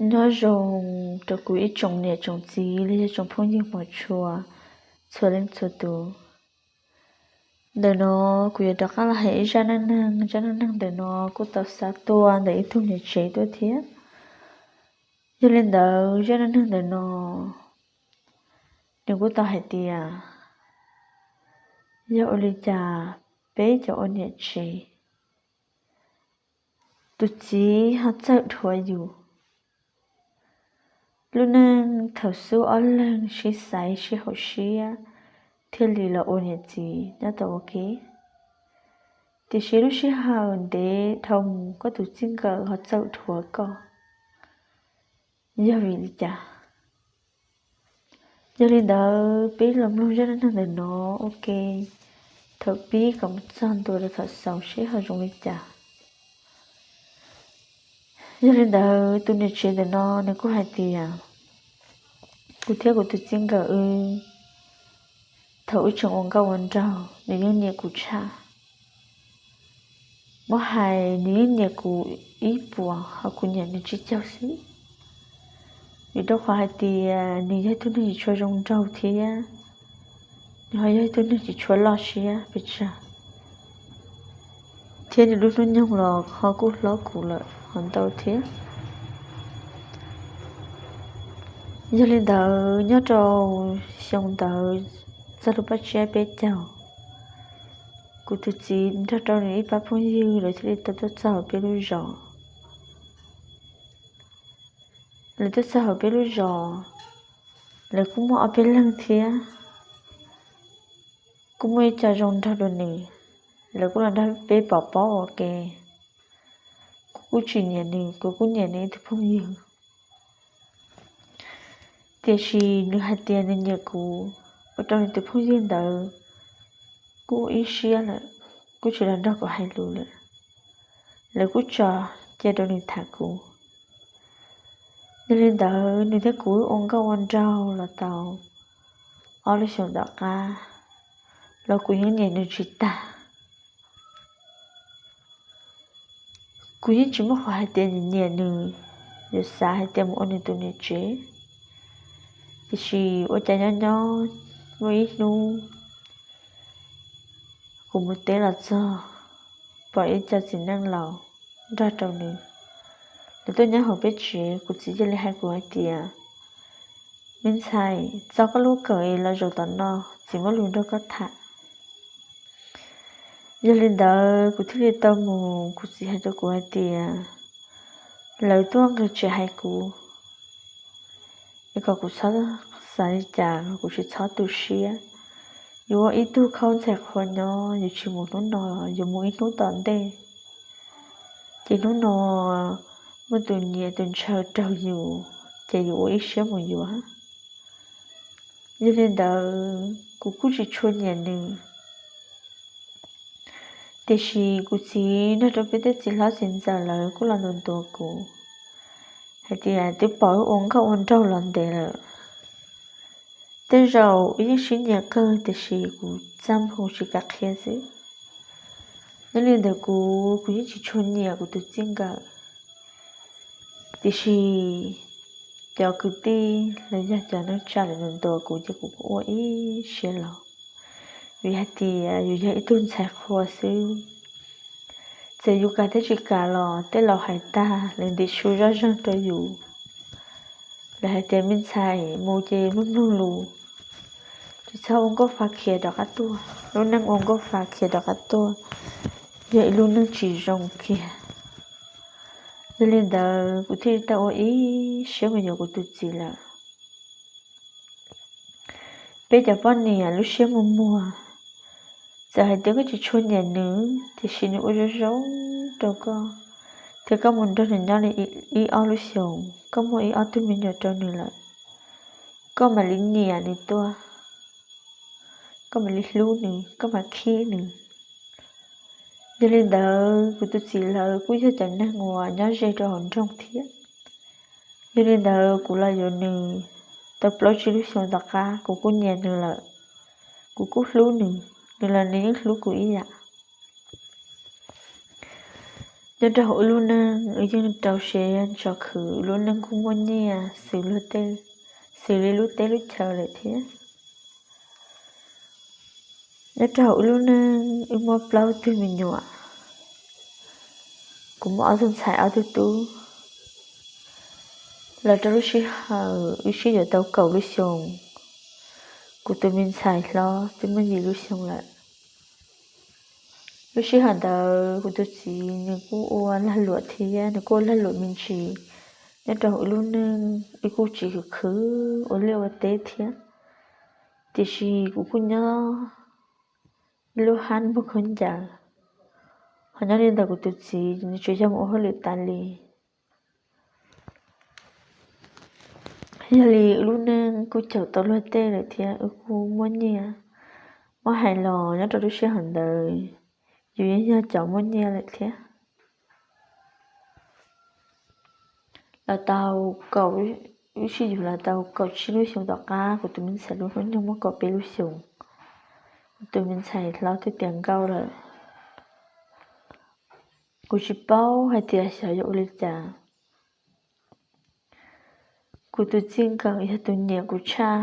Nyob zoo rau kuv ib tsoom niam tsoom txiv los yog tsoom phooj ywg hmov tshua txhua leej txhua tus. Ntawm no kuv yuav rov qab los hais ib zaj neej neeg. Zaj neej neeg ntawm no kuj tau xa tuaj ntawm ib tug niam tsev tuaj thiab. Yog li ntawd zaj neej neeg ntawm no nws kuj tau hais tias yog ua li cas peb cov ua niam tsev, tus txiv ho txawj dhuav yus. Lub neej thaum xub ob leeg sib xaiv sib haum siab thiaj li los ua niam txiv nyob tau ua ke. Tiam sis lub sij hawm ntev dhau mus koj tus txij nkawm ho txawj dhuav koj, yog vim li cas? Yog li ntawd peb los mloog zaj neej neeg ntawm no ua ke, thaum pib kom mus txog ntua rau thaum xaus seb ho zoo li cas. Yog li ntawd tus niam tsev ntawm no nws kuj hais tias, kuv thiab kuv tus txij nkawm wb, thaum wb tseem ua nkauj ua nraug nws yeej nyiam kuv tshaj. Muab hais nws yeej nyiam kuv ib puas ho kuv nyiam nws tsib caug xwb. Vim rau qhov hais tias nws yog ib tug neeg tsis tshua zoo nraug thiab, nws ho yog ib tug neeg tsis tshua loj siab pes tsawg, thiab nws lub hnub nyoog los ho kuj hlob kuv lawm ho ntau thiab. Yog li ntawd nyob rau xyoo ntawd txog lub paj tsiab peb caug, kuv tus txiv nrog rau nws ib pab phooj ywg lawv thiaj li tau tuaj txog hauv peb lub zos. Lawv tuaj txog hauv peb lub zos, lawv kuj muaj ob peb leeg thiab, kuj muaj ib co zoo nraug dua nws. Lawv kuj los nrog peb pov pob ua ke. Kuv kuj tsis nyiam nws, kuv kuj nyiam nws ib tug phooj ywg. Tiam sis nws hais tias nws nyiam kuv, ua rau nws tus phooj ywg ntawd kuj ib siab lawm, kuj tsis los nrog kuv hais lus lawm. Lawv kuj tso cia rau nws tham kuv. Yog li ntawd nws thiab kuv wb ua nkauj ua nraug los tau ob lub xyoos tom qab los kuv yeej nyiam nws tsis tag. Kuv yeej tsis muaj qhov hais tias nyiam nws, yuav xav hais tias mus ua nws tus niam tsev. Tiam sis ua cas nyob nyob muaj ib hnub kuv mus teb los txog, pom ib co txiv neej laus nrog rau nws, lawv tuaj nyob hauv peb tsev. Kuv txiv cia li hais kuv hais tias, me ntxhais, txo koj lub kawm es los zaum tom no, txiv muaj lus nrog koj tham. Yog li ntawd kuv thiaj li tau mus, kuv txiv hais rau kuv hais tias, lawv tuaj nqis tsev hais kuv, es kom kuv txhob xav li cas, kuv tsis txhob tu siab. Yuav ua ib tug khaub ntxhais qhua nyob, yuav tsis mus hnub no, yuav mus ib hnub tom ntej. Ces hnub no muaj tus nyiam tus ntshaw raug yus, ces yus ua ib siab mus yuav. Yog li ntawd kuv kuj tsis tshua nyiam nws. Tiam sis kuv txiv nrog rau peb tej txiv hlob txiv ntxawm lawv kuj los ntuas ntuas kuv hais tias twb pom wb ua nkauj ua nraug los ntev lawm, tej zaum wb yeej sib nyiam kawg tiam sis kuv txaj muag tsis kam qhia xwb. Nyob li ntawd kuv, kuv yeej tsis tshua nyiam kuv tus txij nkawm. Tiam sis cov kwv tij los yog cov neej tsa lawv ntuas ntuas kuv ces kuv kuj ua ib siab los, vim hais tias yus yog ib tug ntxhais qhua xwb. Txawm yus kam thiab tsis kam los tej laus hais tag lawv ntim su zoj zeeg rau yus. Lawv hais tias me ntxhais mus ces mloog mloog lus, tsis txhob ua nkauj fa khiav rov qab tuaj. Lub neej ua nkauj fa khiav rov qab tuaj yog ib lub neej tsis zoo kiag. Yog li ntawd kuv thiaj li tau ua ib siab mus yuav kuv tus txiv lawm. Peb cov poj niam lub siab muag muag, txawm hais tias koj tsis tshua nyiam nws tiam sis nws ua zoo zoo rau koj, thiab koj mus nrog nws nyob li ib ob lub xyoos, koj muaj ib ob tug me nyuam rau nws lawm, koj mam li nyiam nws tuaj, koj mam li hlub nws, koj mam khib nws. Yog li ntawd kuv tus txiv lawv kuj yog cov neeg uas nyob ze rau hauv nroog thiab. Yog li ntawd kuv los yuav nws tau plaub tsib lub xyoos tom qab, kuv kuj nyiam nws lawm, kuv kuj hlub nws, nws los nws yeej hlub kuv ib yam. Nyob rau hauv wb lub neej wb yeej rau siab ntso khwv, wb lub neej kuj muaj nyiaj xws li tej, xws li lub teb lub chaw lawm thiab. Nyob rau hauv wb lub neej wb muaj plaub tug me nyuam, kuv muaj ob tug ntxhais ob tug tub. Los rau lub sij hawm wb sib yuav tau kaum lub xyoos, kuv tus me ntxhais hlob twb muaj yim lub xyoo lawm. Lub sij hawm ntawd kuv tus txiv nws kuj ua lag luam thiab, nws kuj ua lag luam me ntsis. Nyob rau wb lub neej wb kuj tsis khwv khwv ua liaj ua teb thiab, tiam sis kuv kuj nyob lub hab muag khaub ncaws, ho nyob li ntawm kuv tus txiv nws tsuas yog mus ua hauj lwm tas li. Yog li wb lub neej kuj caum tau luag tej lawm thiab wb kuj muaj nyiaj. Muab hais los nyob rau lub sij hawm ntawd yus yeej yog cov muaj nyiaj lawm thiab. Los tau kaum, wb sib yuav los tau kaum tsib lub xyoos tom qab kuv tus me ntxhais lub hnub nyoog muaj kaum peb lub xyoos. Kuv tus me ntxhais hlob twb tiav nkauj lawm. Kuv tsis paub hais tias xyov yuav ua li cas. Kuv tus txij nkawm yog tus nyiam kuv tshaj,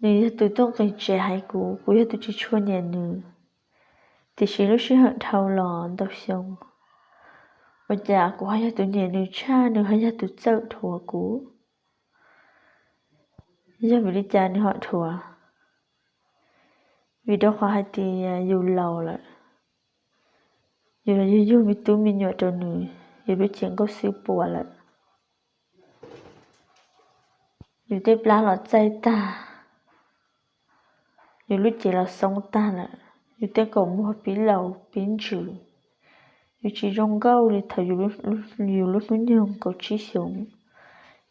nws yog tus tuaj nqis tsev hais kuv, kuv yog tus tsis tshua nyiam nws. Tiam sis lub sij hawm dhau los ntau xyoo, ua cas kuv ho yog tus nyiam nws tshaj, nws ho yog tus txawj dhuav kuv. Yog vim li cas nws ho dhuav? Vim rau qhov hais tias yus laus lawm, yus los yug yug me tub me nyuam rau nws, yus lub cev nkauj xwb puas lawm. Yus tej plab los txaij tag, yus lub cev los xoob tag lawm, yus tej kaus muag pib laus pib ntsws, yus tsis zoo nkauj li thaum yus lub hnub nyoog kaum tsib xyoos,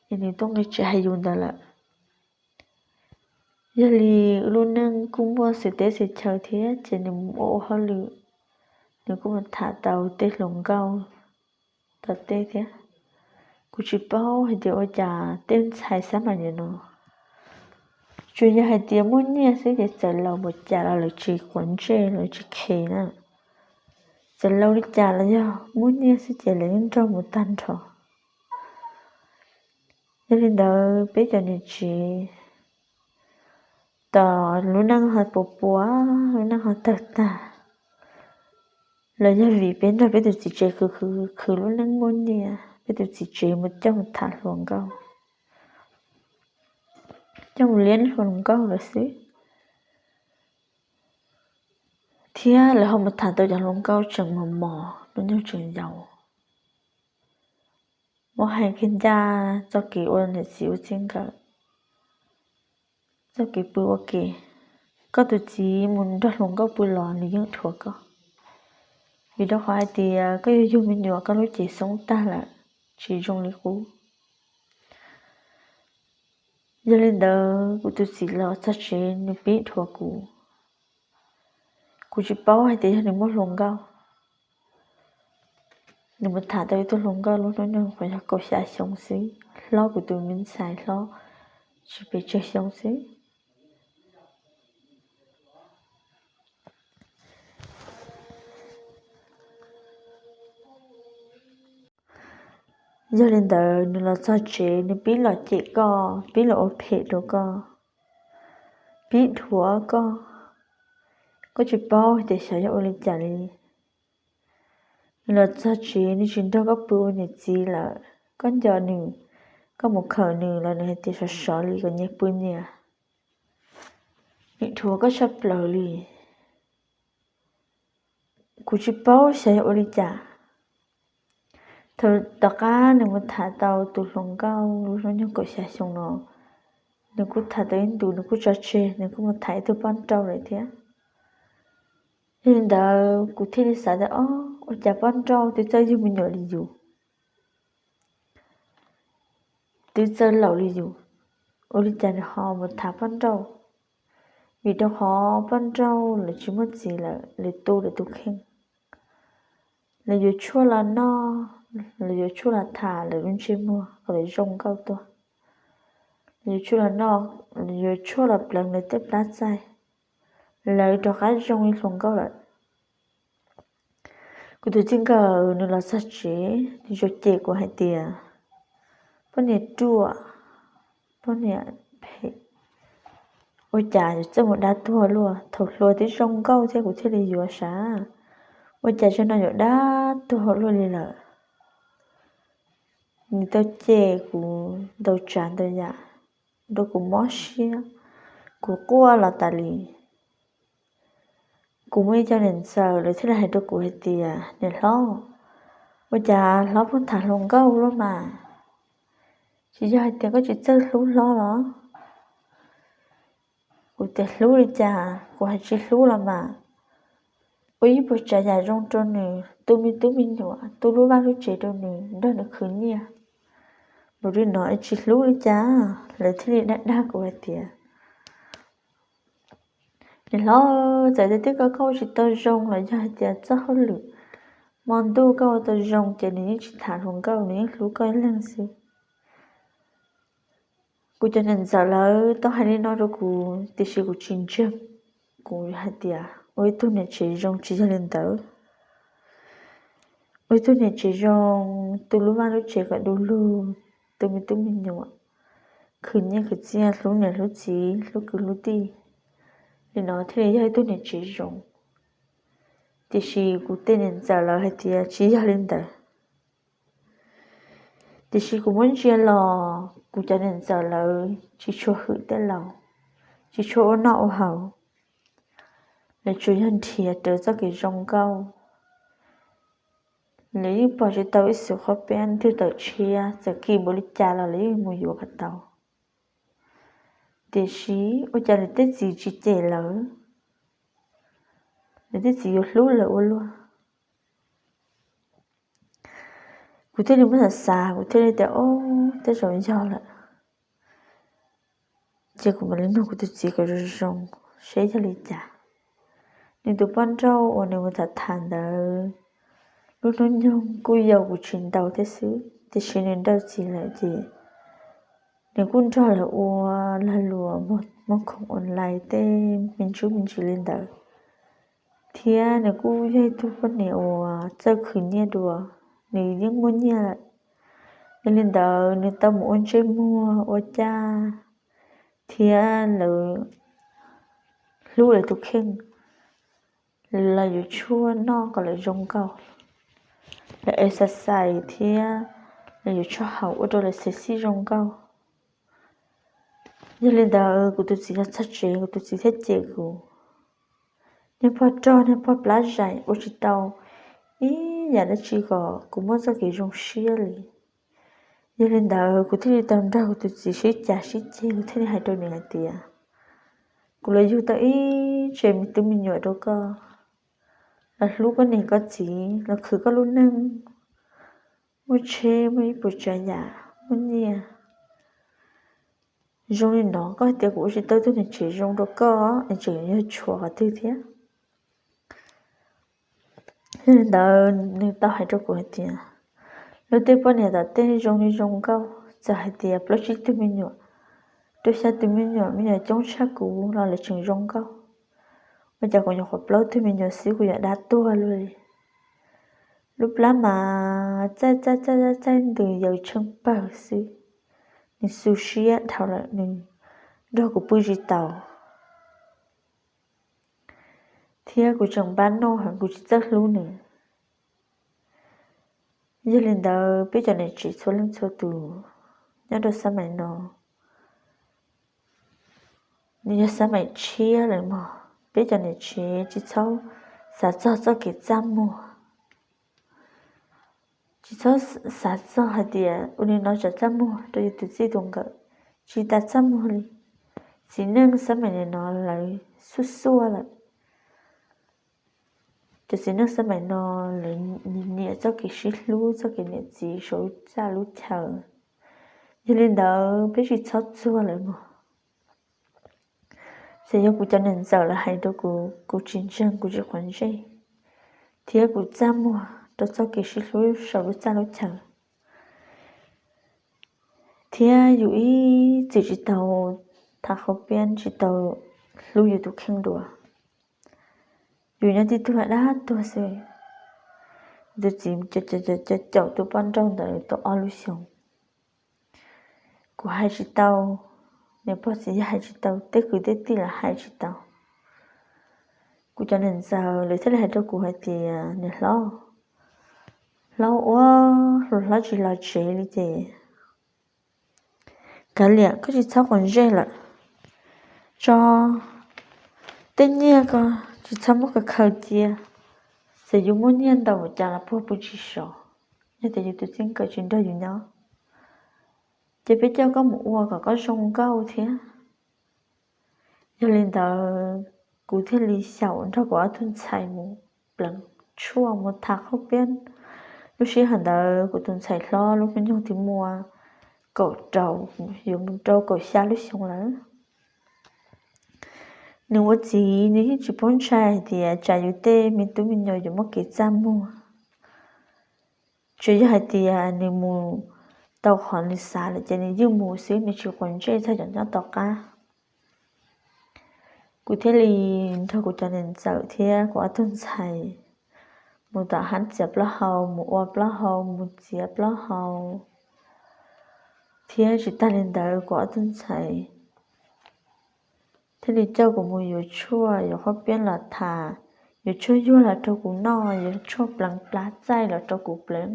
es nws tuaj nqis tsev hais yus ntawd lawm. Yog li wb lub neej kuj muaj xwm teb xwm chaw thiab, ces nws mus ua ua hauj lwm, nws kuj mus tham tau tej hluas nkauj tom tej thiab. Kuv tsis paub hais tias ua cas tej ntxhais xab maim nim no, tsuas yog hais tias muaj nyiaj xwb ces txawm laus npaum cas los lawv tsis quav ntsej, lawv tsis khes na. Txawm laus li cas los yog muaj nyiaj xwb ces lawv yeej nrog mus tag nrho. Yog li ntawd peb cov niam tsev, tom lub neej ho puas puas, lub neej ho tawg tag, los yog vim peb nrog peb tus txiv tsev khwv khwv khwv lub neej muaj nyiaj, peb tus txiv tsev mus coj mus tham hluas nkauj, coj mus liab hluas nkauj lawm xwb. Thiab lawv ho mus tham tau cov hluas nkauj tseem mos mos, hnub nyoog tseem yau. Muab hais kiag ncaj txoj kev ua niam txiv ua txij nkawm, txoj kev pw ua ke, koj tus txiv mus nrog hluas nkauj pw los nws yeej dhuav koj, vim rau qhov hais tias koj yug yug me nyuam koj lub cev xoob tag lawm, tsis zoo li qub. Yog li ntawd kuv tus txiv los txog tsev nws pib dhuav kuv. Kuv tsis paub hais tias yog nws muaj hluas nkauj. Nws mus tham tau ib tug hluas nkauj lub hnub nyoog puas yog kaum xya xyoo xwb, hlob kuv tus me ntxhais hlob tsis pes tsawg xyoo xwb. Yog li ntawd nws los txog tsev nws pib los cem koj, pib los ua phem rau koj, pib dhuav koj, koj tsis paub hais tias xyov yog ua li cas li. Nws los txog tsev nws tsis nrog koj pw ua niam txiv lawm, koj nco nws, koj mus khawm nws los nws hais tias sov sov li kom nyias pw nyias. Nws dhuav koj tshaj plaws li. Kuv tsis paub xyov yog ua li cas. Thaum tom qab nws mus tham tau tus hluas nkauj lub hnub nyoog kaum xya xyoo no, nws kuj tham tau ib ntus nws kuj tso tseg, nws kuj mus tham ib tug poj nrauj lawm thiab. Yog li ntawd kuv thiaj li xav tias, o, ua cas poj nrauj twb txawj yug me nyuam li yus, twb txawj laus li yus, ua li cas nws ho mus tham poj nrauj? Vim rau qhov poj nrauj lawv tsis muaj txiv lawm, lawv tu lawv tus kheej. Lawv yuav tshuaj los noj, lawv yuav tshuaj los tham lawv lub ntsej muag kom lawv zoo nkauj tuaj. Lawv yuav tshuaj los noj, lawv yuav tshuaj los pleev lawv tej plab txaij, lawv rov qab zoo li hluas nkauj lawm. Kuv tus txij nkawm nws los txog tsev, nws tsuas cem kuv hais tias, poj niam ruam, poj niam phem, ua cas yuav txawj mus dab tuag luaj, thaum hluas twb zoo nkauj thiab kuv thiaj li yuav sav, ua cas zaum no yuav dab tuag luaj li lawm. Nws tau cem kuv ntau tsav ntau yam, ua rau kuv mob siab, kuv quaj los tas li. Kuv muaj ib co niam ntxawm lawv thiaj li hais rau kuv hais tias, niam hlob, ua cas hlob pheej tham hluas nkauj luaj mas, tsis yog hais tias koj tsis txawj hlub hlob los? Kuv tias hlub li cas, kuv hais tsis hlub los mas, ua ib puas tsav yam zoo rau nws, tu me tub me nyuam, tu lub vaj lub tsev rau nws, nrog nws khwv nyiaj. Npaum li no es tsis hlub li cas? Lawv thiaj li dag dag kuv hais tias, niam hlob, txawm tias koj ua tsis tau zoo los yog hais tias txoj hauj lwm hmo ntuj koj ua tau zoo ces nws yeej tsis tham hluas nkauj, nws yeej hlub koj ib leeg xwb. Kuv cov niam ntxawm lawv tau hais li no rau kuv tiam sis kuv tsis ntseeg. Kuv hais tias ua ib tug niam tsev zoo tsis yog li ntawd. Ua ib tug niam tsev zoo, tu lub vaj lub tsev kom du lug, tu me tub me nyuam, khwv nyiaj khwv txiaj, hlub niam hlub txiv, hlub kwv hlub tij, li no thiaj li yog ib tug niam tsev zoo. Tiam sis kuv tej niam ntxawm lawv hais tias tsis yog li ntawd. Tiam sis kuv muab ntsia los kuv cov niam ntxawm lawv tsis tshua hwm tej laus, tsis tshua ua noj ua haus, lawv tsuas yog nrhiav rawv txoj kev zoo nkauj. Lawv yeej pom tsis tau ib xus qhov peb twg tawm tshiab, txawm kim npaum li cas los lawv yeej mus yuav kom tau. Tiam sis ua cas lawv tej txiv tsis cem lawv, lawv tej txiv yuav hlub lawv ua luaj. Kuv thiaj li muab xav xav, kuv thiaj li tias, o, tej zaum yog lawm. Ces kuv mam li nug kuv tus txiv kom zoo zoo seb yog li cas. Nws tus poj nrauj uas nws mus tham tham ntawd, lub hnub nyoog kuj yau kuv tsis ntau thiab xwb, tiam sis nws nrauj txiv lawm ces nws kuj nrog lawv ua lag luam muag khoom online tej me ntsis me ntsis li ntawd. Thiab nws kuj yog ib tug poj niam uas txawj khwv nyiaj dua, nws yeej muaj nyiaj lawm. Yog li ntawd nws tau mus ua ntsej muag ua caj thiab lawv hlub lawv tus kheej, los yuav tshuaj noj kom lawv zoo nkauj, lawv exercise thiab lawv yuav tshuaj haus ua rau lawv xev xij zoo nkauj. Yog li ntawd kuv tus txiv los txog tsev, kuv tus txiv thiaj cem kuv, niag pog rog, niag pog plab zais, ua tsis tau ib yam dab tsi kom kuv muaj txoj kev zoo siab li. Yog li ntawd kuv thiaj li tau nrog kuv tus txiv sib cav sib ceg, kuv thiaj li hais rau nws hais tias, kuv los yug tau ib tsev me tub me nyuam rau koj, los hlub koj niam koj txiv, los khwv koj lub neej, muaj tsheb, muaj ib puas tsav yam, muaj nyiaj zoo li no, koj hais tias kuv ua tsis tau tug niam tsev zoo rau koj es tseem yog tshuav qhov twg thiab? Yog li ntawd nws tau hais rau kuv hais tias, luag tej poj niam tom tej zoo li zoo nkauj, txawm hais tias plaub tsib tug me nyuam, rau xya tus me nyuam, me nyuam coob tshaj kuv los lawv tseem zoo nkauj. Ua cas kuv nyuam qhuav plaub tug me nyuam xwb kuv yuav dab tuag luaj li. Lub plab mas txaij txaij txaij txaij ntws yaws tsheej pawg xwb. Nws xu siab dhau lawm, nws nrog kuv pw tsis tau, thiab kuv tseem npab noj heev, kuv tsis txawj hlub nws. Yog li ntawd peb cov niam tsev txhua leej txhua tus nyob rau xab maim no, nws yog xab maim tshiab lawm mog. Peb cov niam tsev tsis txhob xav txog txoj kev txaj muag, tsis txhob xav txog hais tias ua li no tsam txaj muag rau yus tus txij tus nkawm, tsis tas txaj muag li. Txiv neej xab maim no lawv xuaj xuaj lawm. Cov txiv neej xab maim no lawv nyiam txoj kev sib hlub, txoj kev niam txiv saum lub txaj lub chaw. Yog li ntawd peb tsis txhob txuag lawv mog. Txawm yog kuv cov niam ntxawm lawv hais rau kuv, kuv tsis ntseeg, kuv tsis quav ntsej, thiab kuv txaj muag rau txoj kev sib hlub saum lub txaj lub chaw, thiab yus ib txwm tsis tau tham qhov piab, tsis tau hlub yus tus kheej dua. Yus nyob tib tug dab tuag xwb. Tus txiv caum caum tus poj nrauj ntawd tau ob lub xyoos. Kuv hais tsis tau, niam pog txiv yawg hais tsis tau, tej kwv tej tij los hais tsis tau. Kuv cov niam ntxawm lawv thiaj li hais rau kuv hais tias, niam hlob, hlob ua hluas hlob tsis los tsev li ces kav liam, koj tsis txhob quav ntsej lawm, tso tej nyiaj ko tsis txhob muab khaws khaws cia, txawm yuav muaj nyiaj ntau cas los puag pw tsis sov, yog tias yus tus txij nkawm tsis nrog yus nyob, ces peb coj koj mus ua kom koj zoo nkauj thiab. Yog li ntawd, kuv thiaj li xyaum nrog kuv ob tug ntxhais mus pleev tshuaj mus tham qhaub piab. Lub sij hawm ntawd kuv tus ntxhais hlob lub hnub nyoog twb muaj kaum rau, yuav mus rau kaum xya lub xyoo lawm. Nws ua txiv nws yeej tsis paub ntshai hais tias tsam yus tej me tub me nyuam yuav muaj kev txaj muag. Tsuas yog hais tias nws mus tau qhov nws xav lawm ces nws yeej mus xwb, nws tsis quav ntsej txog cov nyob tom qab. Kuv thiaj li nrog kuv cov niam ntxawm thiab kuv ob tug ntxhais mus tom hab txiav plaub hau, mus ua plaub hau, mus txiav plaub hau, thiab tsis tag li ntawd kuv ob tug ntxhais thiaj li coj kuv mus yuav tshuaj, yuav qhaub piab los tham, yuav tshuaj yuag los rau kuv noj, yuav tshuaj pleev plab txaij los rau kuv pleev.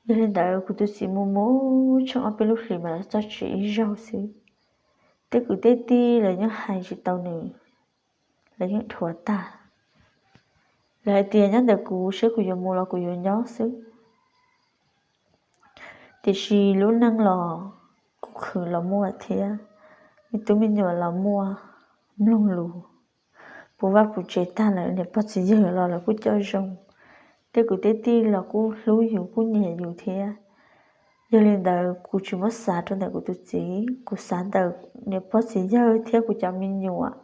Yog li ntawd kuv tus txiv mus mus tsheej ob peb lub hlis mas los txog tsev ib zaug xwb. Tej kwv tej tij los yeej hais tsis tau nws, los yeej dhuav tag. Lawv hais tias nyob ntawm kuv, seb kuv yuav mus los kuv yuav nyob xwb. Tiam sis lub neej los kuj khwv los muaj thiab, me tub me nyuam los muaj mloog lus, puv vaj puv tsev tag lawm, niam pog txiv yawg los lawv kuj coj zoo, tej kwv tej tij los kuj hlub yus kuj nyiam yus thiab. Yog li ntawd kuv tsis muab xav rau ntawm kuv tus txiv, kuv xav ntawm niam pog txiv yawg thiab kuv cov me nyuam.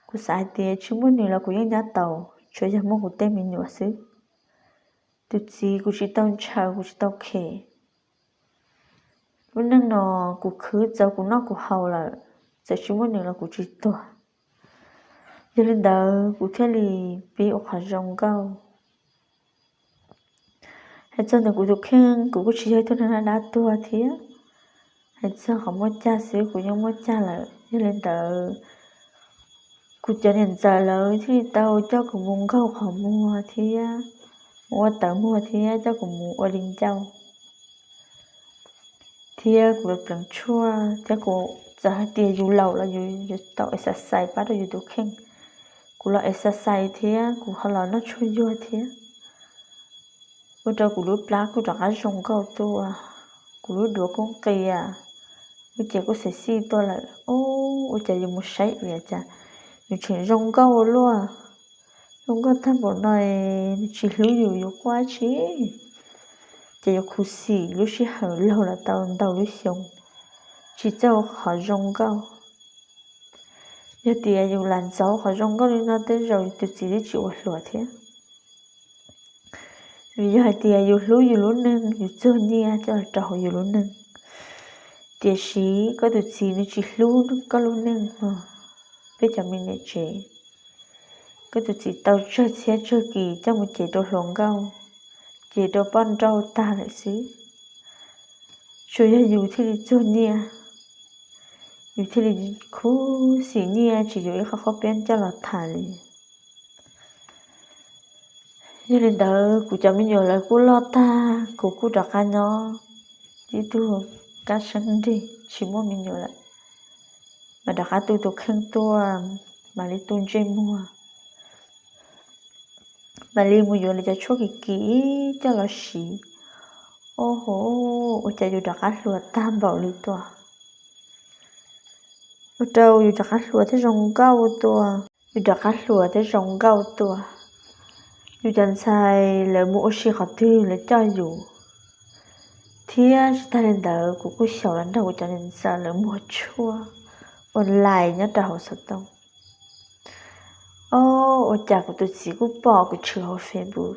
Kuv xav hais tias tsis muaj nws los kuv yeej nyob tau, tsuas yog muaj kuv tej me nyuam xwb. Tus txiv kuv tsis tau ntshaw, kuv tsis tau khem. Lub neej no kuv khwv txaus kuv noj kuv haus lawm, txawm tsis muaj nws los kuv tsis tuag. Yog li ntawd kuv thiaj li pib ua qhov zoo nkauj. Hais txog ntawm kuv tus kheej, kuv kuj tsis yog ib tug neeg dab tuag thiab. Hais txog qhov muaj cag xwb kuv yeej muaj cag lawm. Yog li ntawd kuv cov niam ntxawm lawv thiaj li tau coj kuv mus nkaug qhov muag thiab, mus ua tawv muag thiab coj kuv mus ua li ncauj. Thiab kuv los pleev tshuaj thiab kuv txawm hais tias yus laus los yus yuav tau exercise pab rau yus tus kheej. Kuv los exercise thiab kuv ho los noj tshuaj yuag thiab, ua rau kuv lub plab kuj rov qab zoo nkauj tuaj, kuv lub duav kuj qias, lub cev kuj xim xij tuaj lawm. Ua cas yus mus saib iav cas yus tseem zoo nkauj ua luaj, zoo nkauj tag npaum no, nws tsis hlub yus yuav quaj tsi? Ces yuav khuv xim lub sij hawm laug los tau ntau lub xyoo tsis txawj ua qhov zoo nkauj. Yog tias yus lam ntxov ua qhov zoo nkauj li no tej zaum yus tus txiv twb tsis ua hluas thiab. Vim yog hais tias yus hlub yus lub neej, yus txuag nyiaj coj los rau hauv yus lub neej, tiam sis koj tus txiv nws tsis hlub koj lub neej os. Peb cov me niam tsev, koj tus txiv tau tsawg txhiab tsawg kis coj mus cev rau hluas nkauj, cev rau poj nrauj tag lawm xwb. Tsuas yog yus thiaj li txuag nyiaj, yus thiaj li khuv xim nyiaj tsis yuav ib qho qhaub piab coj los tham li. Yog li ntawd kuv cov me nyuam lawv kuj loj tag, kuv kuj rov qab nyob ib tug kab seeb nrig tsis muaj me nyuam lawm, mas rov qab tu tus kheej tuaj, mam li tu ntsej muag, mam li mus yuav lawv cov tshuaj kim kim coj los siv. Au hauv, ua cas yus rov qab hluas tag npaum li tuaj, ua rau yus rov qab hluas thiab zoo nkauj tuaj. Yus rov qab hluas thiab zoo nkauj tuaj, yus cov ntxhais lawv mus ua si qhov twg lawv coj yus, thiab tsis tag li ntawd kuv kuj xyaum los nrog kuv cov niam ntxawm lawv muag tshuaj online nyob rau hauv xov tooj. Au, ua cas kuv tus txiv kuj pom kuv tshwm hauv Facebook.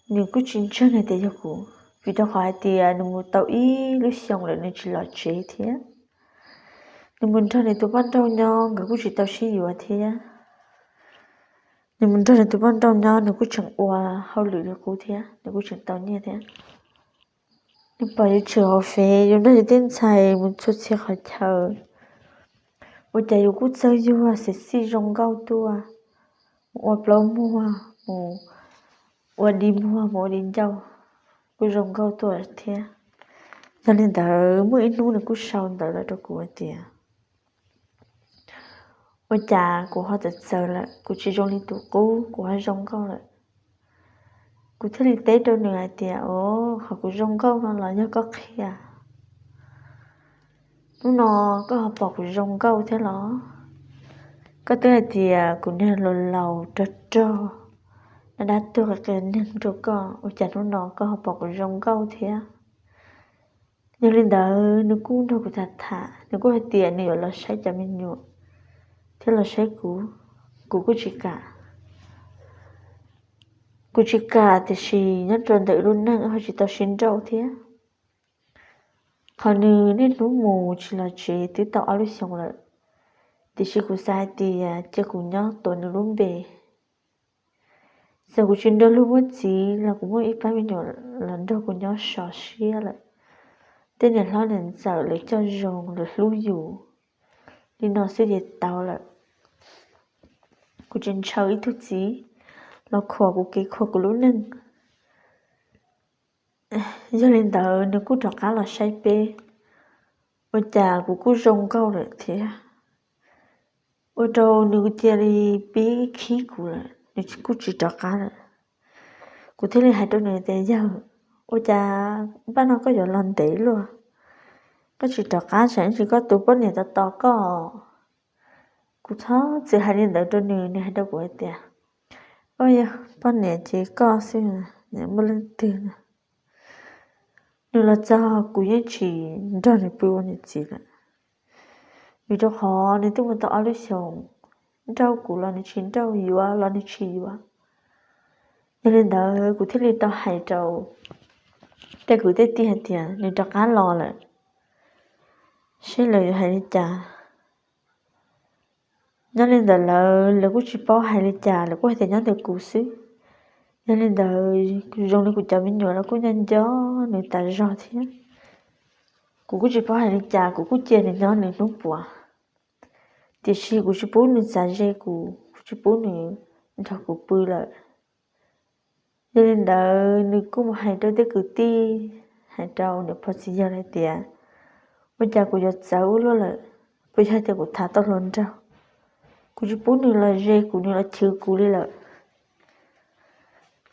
Nws kuj tsis ntseeg hais tias yog kuv, vim rau qhov hais tias nws mus tau ib lub xyoos lawm nws tsis los tsev thiab. Nws mus nrog nws tus poj nrauj nyob, nkawd kuj tsis tau sib yuav thiab. Nws mus nrog nws tus poj nrauj nyob, nws kuj tseem ua hauj lwm li qub thiab, nws kuj tseem tau nyiaj thiab. Nws pom yus tshwm hauv Fev, yus nrog yus tej ntxhais mus txhua txhia qhov chaw, ua cas yus kuj txawj yuag xim xij zoo nkauj tuaj, mus ua plaub muag, mus ua dig muag, mus ua dig ncauj, kuj zoo nkauj tuaj thiab. Yog li ntawd muaj ib hnub nws kuj sau ntawv los rau kuv hais tias, ua cas kuv ho txawm txawv lawm, kuv tsis zoo li tus qub, kuv ho zoo nkauj lawm. Kuv thiaj li teb rau nws hais tias, o, qhov kuv zoo nkauj no los yog koj qhia. Hnub no koj ho pom kuv zoo nkauj thiab los? Koj twb hais tias kuv niag laus laus rog rog, dab dab tuag qias qias neeg rau koj, ua cas hnub no koj ho pom kuv zoo nkauj thiab? Yog li ntawd nws kuj nrog kuv tham tham, nws kuj hais tias nws yuav los saib cov me nyuam thiab los saib kuv. Kuv kuj tsis kam, kuv tsis kam, tiam sis nyob rau ntawm lub neej ho tsis tau sib nrauj thiab. Qhov nws niaj hnub mus tsis los tsev twb tau ob lub xyoos lawm, tiam sis kuv xav hais tias cia kuv nyob tuav nws lub npe. Txawm kuv tsis nrog luag muaj txiv los kuv muaj ib pab me nyuam los nrog kuv nyob sov siab lawm. Tej niam hlob niam ntxawm lawv coj zoo, lawv hlub yus li no xwb ces tau lawm. Kuv tsis ntshaw ib tug txiv los khuam kuv kev khuam kuv lub neej. Yog li ntawd nws kuj rov qab los saib peb, ua cas kuv kuj zoo nkauj lawm thiab. Ua rau nws cia li pib khib kuv lawm, nws kuj tsis rov qab lawm. Kuv thiaj li hais rau nws tias, yawg, ua cas npaj no koj yuav los ntev luaj, koj tsis rov qab, tsam ib ntsis koj tus poj niam tos tos koj. Kuv txhob txwm hais li ntawd rau nws, nws hais rau kuv hais tias, o, yog poj niam ces koj xwb, nws muaj leej twg na. Nws los txog kuv yeej tsis nrog nws pw ua niam txiv lawm, vim rau qhov nws twb mus tau ob lub xyoos, nrauj kuv los nws tsis nrauj, yuav los nws tsis yuav. Yog li ntawd kuv thiaj li tau hais rau tej kwv tej tij hais tias nws rov qab los lawm, seb lawv yuav hais li cas. Nyob li ntawd lawv, lawv kuj tsis paub hais li cas, lawv kuj hais tias nyob ntawm kuv xwb. Yog li ntawd zoo li kuv cov me nyuam los kuj nyob nco nws tas zog thiab. Kuv kuj tsis paub hais li cas, kuv kuj cia nws nyob nws hnub puav, tiam sis kuv tsis pub nws txav ze kuv, kuv tsis pub nws nrog kuv pw lawm. Yog li ntawd nws kuj mus hais rau tej kwv tij, hais rau niam pog txiv yawg hais tias, ua cas kuv yuav txawv ua luaj lawm, puas yog tias kuv tham tau hluas nraug, kuv tsis pub nws los ze kuv, nws los chwv kuv li lawm.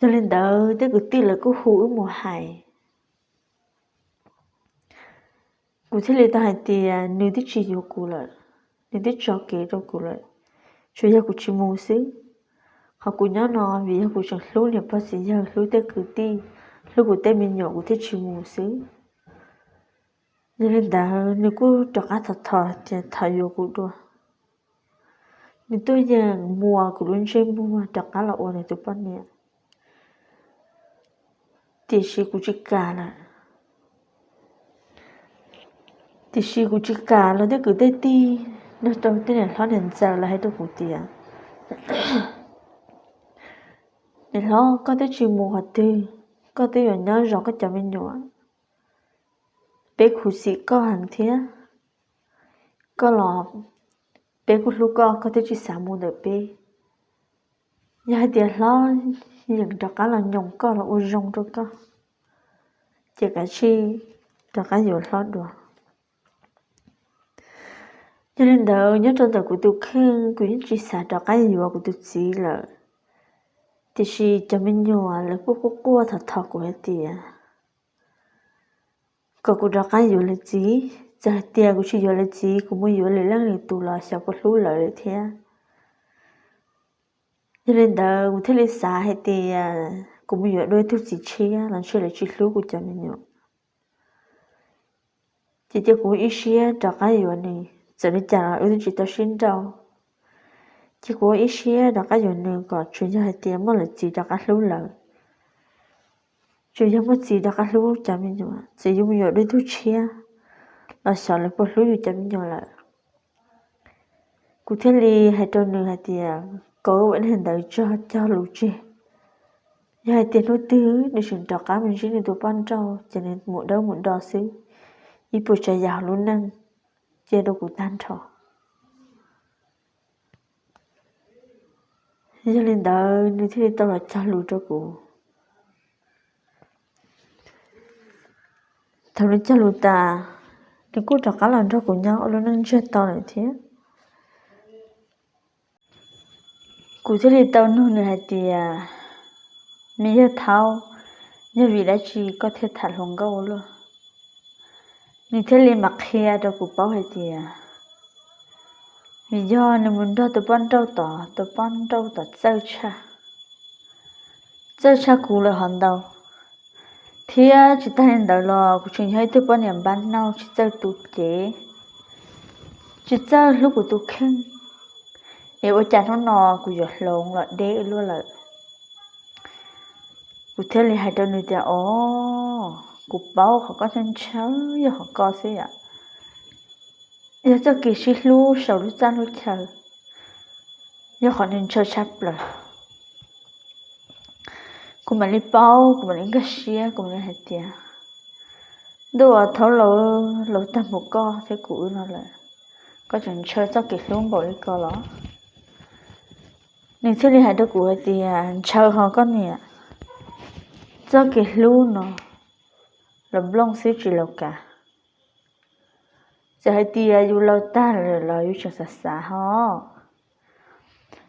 Yog li ntawd tej kwv tij lawv kuj hu wb mus hais. Kuv thiaj li tau hais tias nws twb tsis yuav kuv lawm, nws twb tso kev rau kuv lawm, tsuas yog kuv tsis mus xwb. Qhov kuv nyob no vim yog kuv tseem hlub niam pog txiv yawg, hlub tej kwv tij, hlub kuv tej me nyuam kuv thiaj tsis mus xwb. Yog li ntawd nws kuj rov qab thov thov tias thov yuav kuv dua. Nws tuaj yeem muas kuv lub ntsej muag rov qab los ua nws tus poj niam, tiam sis kuv tsis kam lawm. Tiam sis kuv tsis kam los tej kwv tej tij, nrog rau tej niam hlob niam ntxawm lawv hais rau kuv tias, niam hlob, koj twb tsis mus qhov twg, koj twb yuav nyob zov koj cov me nyuam, peb khuv xim koj heev thiab. Koj los peb kuj hlub koj, koj twb tsis xav mus ntawm peb. Yog hais tias hlob yeem rov qab los nyoos koj los ua zoo rau koj, ces kav tsij rov qab yuav hlob dua. Yog li ntawd nyob rau ntawm kuv tus kheej kuv yeej tsis xav rov qab yuav kuv tus txiv lawm, tiam sis cov me nyuam lawv kuj quaj quaj thov thov kuv hais tias, kom kuv rov qab yuav lawv txiv. Txawm hais tias kuv tsis yuav lawv txiv, kuv mus yuav lwm leej lwm tus los xyov puas hlub lawv lawm thiab. Yog li ntawd kuv thiaj li xav hais tias kuv mus yuav dua ib tug txiv tshiab los ntshe lawv tsis hlub kuv cov me nyuam. Ces cia kuv ib siab rov qab yuav nws, txawm li cas los wb twb tsis tau sib nrauj. Ces kuv ua ib siab rov qab yuav nws kom tsuas yog hais tias muaj lawv txiv rov qab hlub lawv. Tsuas yog muaj txiv rov qab hlub cov me nyuam, txawm yus mus yuav dua ib tug tshiab los xyov lawv puas hlub yus cov me nyuam lawm. Kuv thiaj li hais rau nws hais tias, kom wb ua li ntawd tso cog lus tseg. Yog hais tias hnub twg nws tseem rov qab mus ntsib nws tus poj nrauj ces nws mus dawb mus do xwb, ib puas tsav yam hauv lub neej cia rau kuv tag nrho. Yog li ntawd nws thiaj li tau los cog lus rau kuv. Thaum nws cog lus tas, nws kuj rov qab los nrog kuv nyob ua lub neej ntsiag to lawm thiab. Kuv thiaj li tau nug nws hais tias, me yawg thaub, yog vim dab tsi koj thiaj tham hluas nkauj ua luaj? Nws thiaj li mam qhia rau kuv paub hais tias, vim yog nws mus nrog tus poj nrauj tod, tus poj nrauj tod txawj tshaj, txawj tshaj kuv lawm hov ntau. Thiab tsis tag li ntawd los kuv tseem yog ib tug poj niam npab nauj tsis txawj tu cev, tsis txawj hlub kuv tus kheej, es ua cas hnub no kuv yuav hloov los deb luaj lawm. Kuv thiaj li hais rau nws tias, o, kuv paub qhov koj ntshaw ntshaw yog qhov koj xwb yom. Yog txoj kev sib hlub saum lub txaj lub chaw, yog qhov nws ntshaw tshaj plaws. Kuv mam li paub, kuv mam li nkag siab, kuv mam li hais tias, ntuj, thaum ub laus tag npaum koj thiab kuv wb no lawm, koj tseem ntshaw txoj kev hlub npaum li ko los? Nws thiaj li hais rau kuv hais tias, ntshaw ho koj niam, txoj kev hlub no los nplooj xwb tsis laus kav. Txawm hais tias yus laus tag lawm los yus tseem xav xav ho.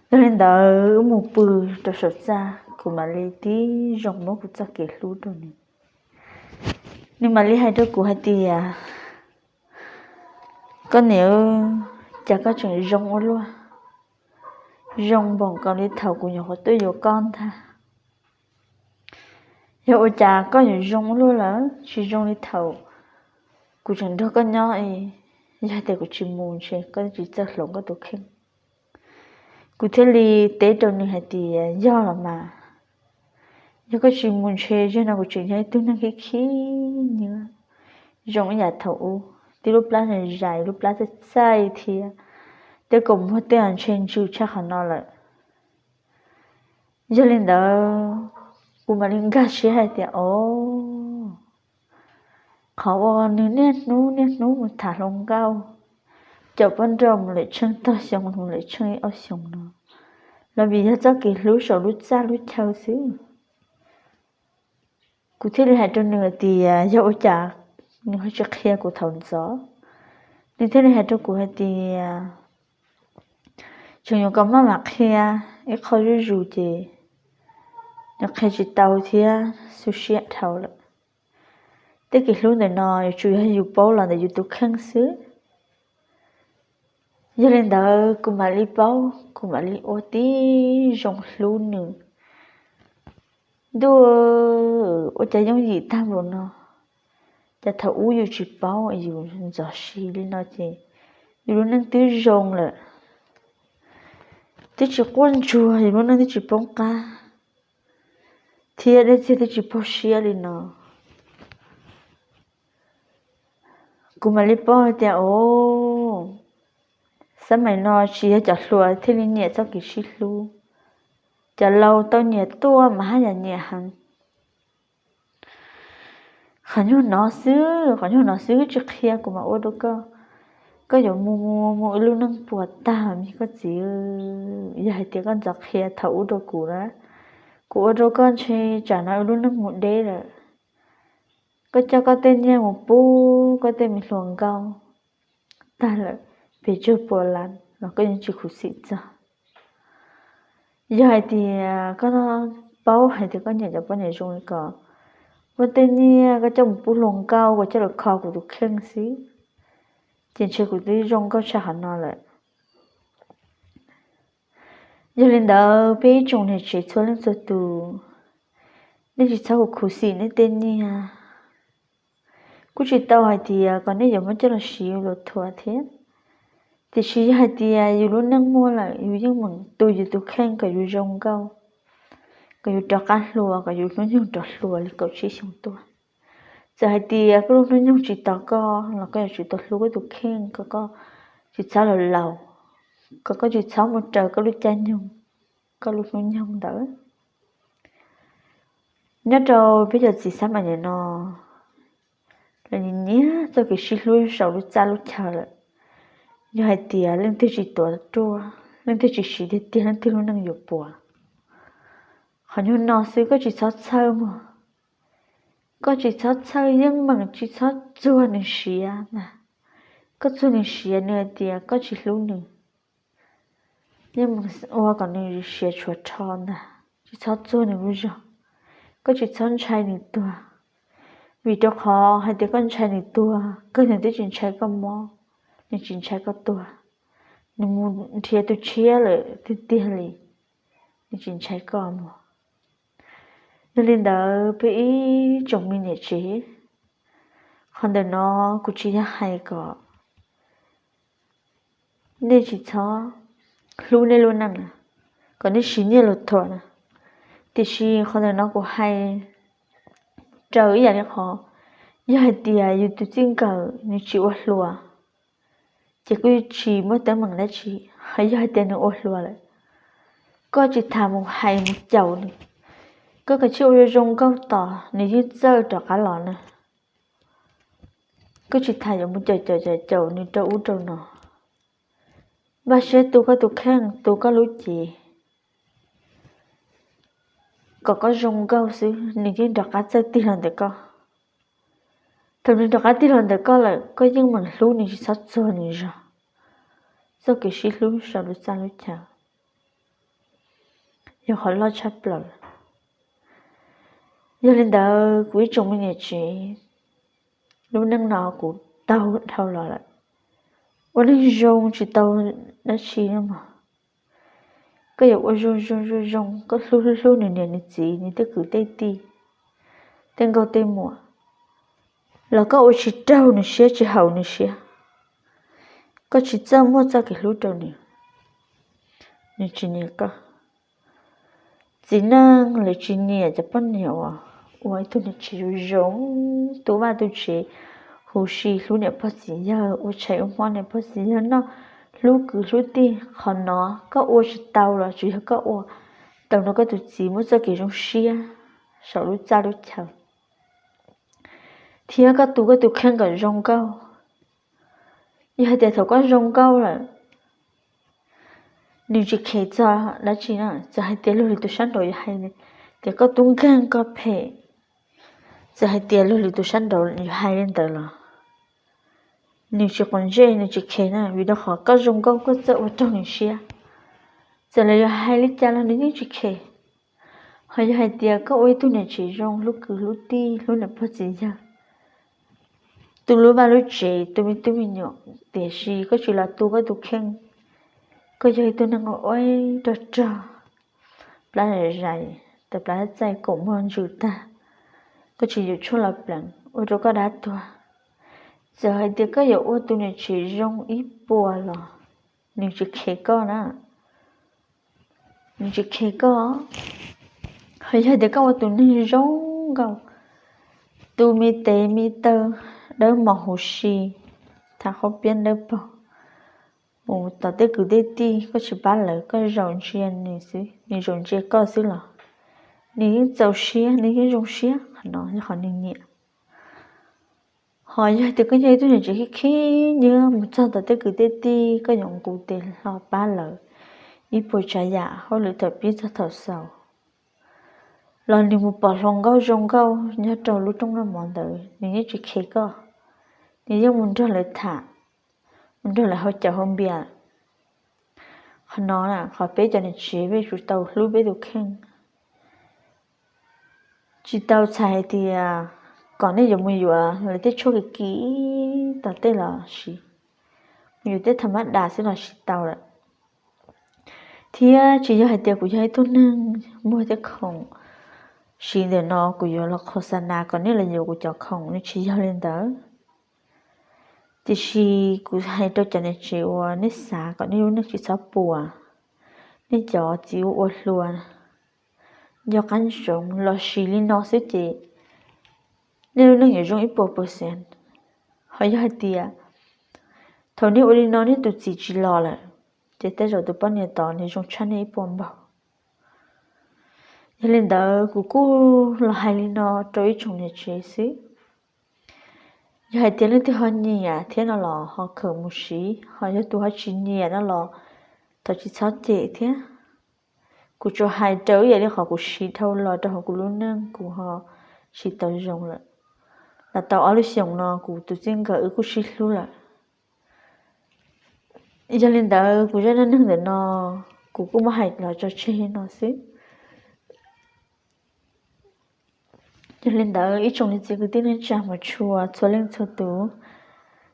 Yog li ntawd wb mus pw rau saum txaj, kuv mam li tib zoo muab kuv txoj kev hlub rau nws. Nws mam li hais rau kuv hais tias, koj niam, cas koj tseem zoo ua luaj, zoo npaum nkaus li thaum kuv nyuam qhuav tuaj yuav koj ntag. Yog ua cas koj yuav zoo ua luaj lawm, tsis zoo li thaum kuv tseem nrog koj nyob, yog tias kuv tsis mus ntshe koj tsis txawj hloov koj tus kheej. Kuv thiaj li teb rau nws hais tias, yog los mas, yog koj tsis mus ntshe zaum no kuv tseem yog ib tug neeg khib khib nyiab zoo ib yam thaum ub, tib lub plab zais zais, lub plab txaij txaij thiab, tej kaus muag tej ntshe ntsws tshaj qhov no lawm. Yog li ntawd, kuv mam li nkag siab hais tias, o, qhov uas nws niaj hnub niaj hnub mus tham hluas nkauj, caum poj nrauj mus lawm tsheej tog xyoo, mus lawm tsheej ib ob xyoos no, los vim yog txoj kev hlub saum lub txaj lub chaw xwb. Kuv thiaj li hais rau nws hais tias, yog ua cas nws ho tsis qhia kuv thaum ntxov? Nws thiaj li hais rau kuv hais tias, tseem yuav kom maj mam qhia, ib qho zuj zus ces nws qhia tsis tau thiab xu siab dhau lawm. Tej kev hlub ntawm no yuav tsum yog yus paub los ntawm yus tus kheej xwb. Yog li ntawd kuv mam li paub, kuv mam li ua tib zoo hlub nws. Ntuj, ua cas yooj yim tag npaum no, cas thaum ub yus tsis paub, yus ntxov siv li no ces yus lub neej twb zoo lawm, twb tsis quaj ntsuag, yus lub neej twb tsis poob qab, thiab dej txiag twb tsis paug siab li no. Kuv mam li paub hais tias, o, xab maim no tsis yog cov hluas thiaj li nyiam txoj kev sib hlub, cov laus tau nyiam tuaj mas haj yam nyiam heev. Qhov nyuag no xwb, qhov nyuag no xwb tsis qhia kuv mam ua rau koj, koj yuav mus mus mus ib lub neej puas tag me koj txiv. Yog hais tias koj ntxov qhia thaum ub rau kuv na, kuv ua rau koj ntshe tsam no ib lub neej mus deb lawm. Koj coj koj tej nyiaj mus pub koj tej me hluas nkauj tag lawm pes tsawg puas las los koj yeej tsis khuv xim txog. Yog hais tias koj paub hais tias koj nyiam cov poj niam zoo li ko, koj tej nyiaj koj coj mus pub hluas nkauj, koj coj los kho kuv tus kheej xwb, ces ntshe kuv twb zoo nkauj tshaj qhov no lawm. Yog li ntawd peb ib tsoom niam tsev txhua leej txhua tus, nej tsis txhob khuv xim nej tej nyiaj. Kuj tsis tau hais tias kom nej yuav muab coj los siv ua luag thuam thiab, tiam sis yog hais tias yus lub neej muaj lawm yus yeej meem tu yus tus kheej kom yus zoo nkauj, kom yus rov qab hluas, kom yus hnub nyoog rov hluas li kaum tsib xyoo tuaj. Txawm hais tias koj lub hnub nyoog tsis tos koj los koj yuav tsum tau hlub koj tus kheej kom koj tsis txhob los laus, kom koj tsis txhob mus raws koj lub caij nyoog. koj lub hnub nyoog ntawd. Nyob rau peb cov txiv xab maim nim no, lawv nyiam nyiam txoj kev sib hlub saum lub txaj lub chaw lawm. Yog hais tias leej twg tsis tuav ruaj, leej twg tsis siv tiag tiag leej twg lub neej yuav puas. Qhov nyuag no xwb koj tsis txhob txhawj mog. Koj tsis txhob txhawj, yeej meem tsis txhob txuag nws siav ntag. Koj txuag nws siav nws hais tias koj tsis hlub nws. Yeej meem ua kom nws siav tshuav rho ntag, tsis txhob txuag nws lub zog. Koj tsis txhob ntshai nws tuag, vim rau qhov hais tias koj ntshai nws tuag, kawg nws twb tsis ntshai koj mob, nws tsis ntshai koj tuag. Nws mus nrhiav tus tshiab lawm tiag tiag li, nws tsis ntshai koj mog. Yog li ntawd peb ib tsoom me niam tsev, qhov ntawm no kuv tsis yog hais kom nej tsis txhob hlub nej lub neej na, kom nej siv nyiaj los thuam na. Tiam sis qhov ntawm no kuv hais raws ib yam li qhov, yog hais tias yus tus txij nkawm nws tsis ua hluas, ces kuj tsis muaj teeb meem dab tsi. Ho yog hais tias nws ua hluas lawm, koj tsis tas mus hais mus caum nws, koj kav tsij ua zoo zoo nkauj tos nws yeej txawj rov qab los na. Koj tsis tas yuav mus caum caum caum caum nws rau ub rau no. Npaj siab tu koj tus kheej tu koj lub cev kom koj zoo nkauj xwb, nws yeej rov qab txawj tig los ntawm koj. Thaum nws rov qab tig los ntawm koj lawm, koj yeej meem hlub nws, tsis txhob txuag nws zog. Txoj kev sib hlub saum lub txaj lub chaw yog qhov loj tshaj plaws. Yog li ntawd kuv ib tsoom me niam tsev, lub neej no kuv taug dhau los lawm, ua neeg zoo tsis tau dab tsi mog. Koj yuav ua zoo zoo zoo zoo, koj hlub hlub hlub nws niam nws txiv nws tej kwv tej tij, tej nkauj tej muam, los koj ua tsis raug nws siab tsis haum nws siab, koj tsis txawj muaj txoj kev hlub rau nws, nws tsis nyiam koj. Txiv neej lawv tsis nyiam cov poj niam uas ua ib tug niam tsev zoo zoo, tu vaj tu tsev, huv si hlub niam pog txiv yawg, ua tshais ua hmo niam pog txiv yawg noj, hlub kwv hlub tij. Qhov no koj ua tsis tau los tsuas yog koj ua tau rau koj tus txiv muaj txoj kev zoo siab saum lub txaj lub chaw, thiab koj tu koj tus kheej kom zoo nkauj. Yog hais tias thaum koj zoo nkauj lawm, nws tsis khes txog dab tsi na, txawm hais tias luag lwm tus sab nraud yuav hais tias koj tub nkeeg koj phem, txawm hais tias luag lwm tus sab nraud yuav hais li ntawd los nws tsis quav ntsej, nws tsis khes na, vim rau qhov koj zoo nkauj koj txawj ua raug nws siab. Txawm lawv yuav hais li cas los nws yeej tsis khes. Ho yog hais tias koj ua ib tug niam tsev zoo, hlub kwv hlub tij, hlub niam pog txiv yawg, tu lub vaj lub tsev, tu me tub me nyuam, tiam sis koj tsis los tu koj tus kheej, koj yog ib tug neeg ua ib rog rog, plab zais zais, tas plab txaij kaum muag ntsws tag, koj tsis yuav tshuaj los pleev ua rau koj dab tuag. Txawm hais tias koj yuav ua tus niam tsev zoo ib puas los nws tsis khes koj na, nws tsis khes koj. Ho yog tias koj ua tus neeg zoo nkauj, tu me tes me taw dawb mos huv si, tham qhaub piab dawb paug, mus tom tej kwv tej tij, koj tsis pab lawv, koj zaum ntsia nws xwb, nws zaum ntsia koj xwb los nws yeej txaus siab, nws yeej zoo siab. Qhov no yog qhov nws nyiam. Ho yog tias koj yog ib tug niam tsev khib khib nyiab mus txog tom tej kwv tej tij, koj yuav nqus tes hlo pab lawv ib puas tsav yam, hauj lwm thaum pib txog thaum xaus, los nws mus pom hluas nkauj zoo nkauj nyob rau lub rooj noj mov ntawd, nws yeej tsis khes koj, nws yeej mus nrog lawv tham, mus nrog lawv haus cawv haus npias. Qhov no, qhov peb cov niam tsev peb tsum tau hlub peb tus kheej. Tsis tau txhais hais tias kom nej yuav mus yuav lawv tej tshuaj kim kim tom tej los siv, mus yuav tej tham mab das xwb los tsis tau lawm. Thiab tsis yog hais tias kuv yog ib tug neeg muag tej khoom siv ntawm no kuv yuav los khos xa nas kom nej los yuav kuv cov khoom, nws tsis yog li ntawd. Tiam sis kuv hais rau cov niam tsev uas nej xav kom nej lub neej tsis txhob puas, nej cov txiv ua ua hluas, nco qab ntsoov los sis li no xwb ces nej lub neej yuav zoo ib puas percent. Ho yog hais tias thaum nej ua li no nej tus txiv tsis los lawm, ces tej zaum tus poj niam tod nws zoo tshaj nej ib puas npaug. Yog li ntawd kuv kuj los hais li no rau ib tsoom niam tsev xwb. Yog hais tias leej twg ho nyiam thiab no los ho khaws mus siv, ho yog tus ho tsis nyiam no los thov tsis txhob cem thiab. Kuv tsuas hais raws ib yam li qhov kuv siv dhau los rau hauv kuv lub neej kuv ho siv tau zoo lawm. Los tau ob lub xyoos no kuv tus txij nkawm wb kuj sib hlub lawm. Yog li ntawd kuv zaj neej neeg ntawm no kuv kuj muab hais los tso tseg no xwb. Yog li ntawd ib tsoom niam txiv kwv tij neej tsa hmov tshua txhua leej txhua tus,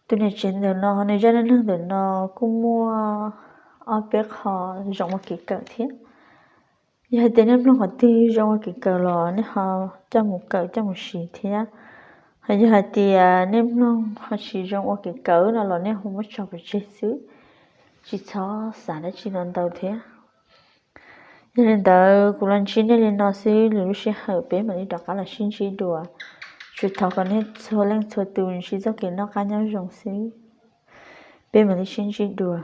tus niam tsev ntawm no nws zaj neej neeg ntawm no kuj muaj ob peb qho zoo ua kev kawm thiab. Yog hais tias nej mloog qhov twg zoo ua kev kawm los nej ho coj mus kawm coj mus siv thiab. Ho yog hais tias nej mloog ho tsis zoo ua kev kawm no los nej ho muab tso pov tseg xwb, tsis txhob xav dab tsi no ntau thiab. Yog li ntawd kuv los ntsib nej li no xwb, lwm lub sij hawm peb mam li rov qab los sib ntsib dua. Tsuas thov kom nej txhua leej txhua tus ntsib txoj kev noj qab nyob zoo xwb. Peb mam li sib ntsib dua.